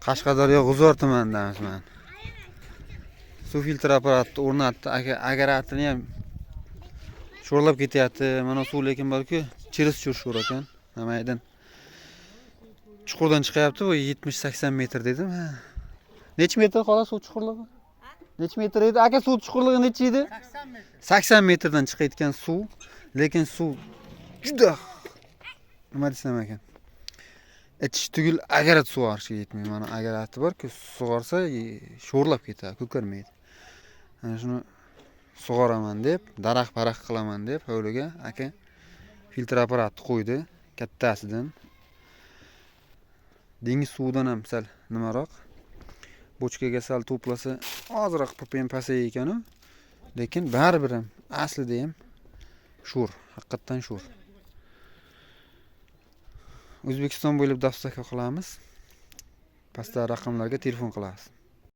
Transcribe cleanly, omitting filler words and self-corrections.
Qashqadaryo G'uzor tumanidamiz mana. Suv filtr apparatni o'rnatdi. Aka, agaratini ham sho'rlab ketyapti. Mana suv lekin borku, чересчур sho'r ekan. Nimadan? Chuqurdan chiqyapti bu 70-80 metr dedim. Ha. Necha metr qoladi suv chuqurligi? Necha metr edi? Aka, suv chuqurligi necha edi? 80 metr. 80 metrdan chiqayotgan suv, lekin suv juda, nima desam ekan, ichish tugul, agarat sug'orishga yetmaydi. Mana agarati borku, sug'orsa sho'rlab ketadi, ko'karmaydi. Ana shuni sug'oraman deb, daraxt paraxt qilaman deb hovliga aka filtr apparatni qo'ydi, kattasidan. Dengiz suvidan ham sal nimaroq, bochkaga sal to'plasa, ozroq ppm pasayar ekanu, lekin baribir ham aslida ham sho'r, haqiqatdan sho'r. O'zbekiston bo'ylab доставка qilamiz. Pastdagi raqamlarga telefon qilasiz.